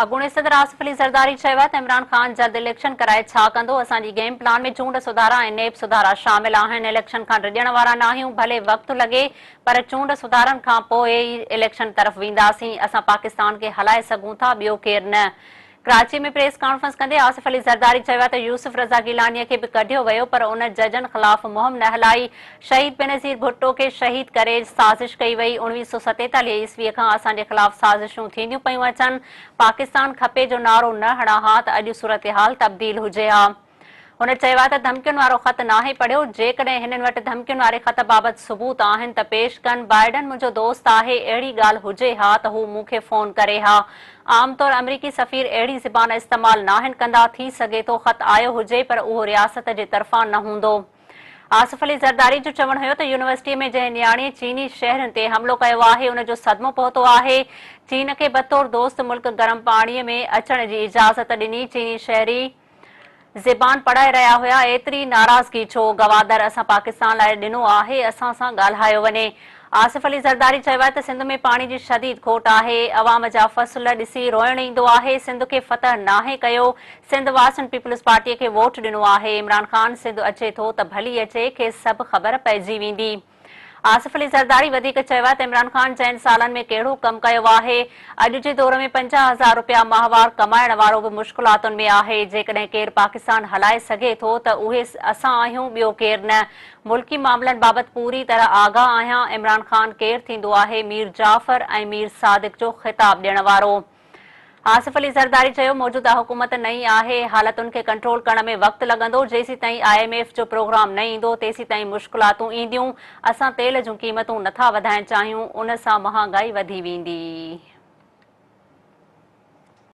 اڳوڻي صدر آصف علي زرداري چيو آهي ته عمران خان جلد اليڪشن ڪرائي ڇا ڪندو، اسان جي گيم پلان ۾ چونڊ سڌارا ۽ نيب سڌارا شامل آهن، اليڪشن کان ڊڄڻ وارا ناهيون، ڀلي وقت لڳي پر چونڊ سڌارن کان پوء ئي اليڪشن طرف وينداسين، اسان پاڪستان کي هلائي سگهون ٿا ٻيو ڪير نه. ڪراچي ۾ پريس ڪانفرنس ڪندي آصف علي زرداري چيو آهي ته يوسف رضا گيلاني کي به ڪڍيو ويو پر ان ججن خلاف مهم نه هلائي، شهيد بينظير ڀٽو کي شهيد ڪري سازش ڪئي وئي، 1947 عيسوي کان اسان جي خلاف سازشون ٿينديون پيون اچن، پاڪستان کپي جو نعرو نه هڻان ها ته اڄ صورتحال تبديل هجي ها. هن چيو آهي ته ڌمڪين وارو خط ناهي پڙهيو، جيڪڏهن هنن وٽ ڌمڪين واري خط بابت ثبوت آهن ته پيش ڪن، بائيڊن منهنجو دوست آهي، اهڙي ڳالهه هجي ها ته هو مون کي فون ڪري ها، عام طور آمريڪي سفير اهڙي زبان استعمال ناهن ڪندا، ٿي سگهي ٿو خط آيو هجي پر اهو رياست جي طرفان نه هوندو. آصف علي زرداري جو چوڻ هيو ته يونيورسٽي ۾ جنهن نياڻي چيني شهرين تي حملو ڪيو آهي ان جو صدمو پهتو آهي، چين کي بطور دوست ملڪ گرم پاڻي ۾ اچڻ جي اجازت ڏني، چيني شهري زبان پڙهائي رهيا هيا، ايتري ناراضگي ڇو؟ گوادر اسان پاڪستان لاء ڏنو آهي، اسان سان ڳالهايو وڃي. آصف علي زرداري چيو آهي ته سنڌ ۾ پاڻي جي شديد کوٽ آهي، عوام جا فصل ڏسي روئڻ ايندو آهي، سنڌ کي فتح ناهي ڪيو، سنڌ واسين پيپلز پارٽي کي ووٽ ڏنو آهي، عمران خان سنڌ اچي ٿو ته ڀلي اچي، کيس سڀ خبر پئجي ويندي. آصف علي زرداري وڌيڪ چيو آهي ته عمران خان چئن سالن ۾ ڪهڙو ڪم ڪيو آهي، اڄ جي دور ۾ 50,000 رپيا ماهوار ڪمائڻ وارو به مشڪلاتن ۾ آهي، جيڪڏهن ڪير پاڪستان هلائي سگهي ٿو ته اهي اسان آهيون ٻيو ڪير نه، ملڪي معاملن بابت پوري طرح آگاهه آهيان، عمران خان ڪير ٿيندو آهي مير جعفر ۽ مير صادق جو خطاب ڏيڻ وارو. آصف علي زرداري چيو موجوده حڪومت نئين آهي، حالتن کي ڪنٽرول ڪرڻ ۾ وقت لڳندو، جيسيتائين I M F جو پروگرام نه ايندو تيسيتائين مشڪلاتون اينديون، اسان تيل جون قيمتون نٿا وڌائڻ چاهيون، ان سان مهانگائي وڌي ويندي.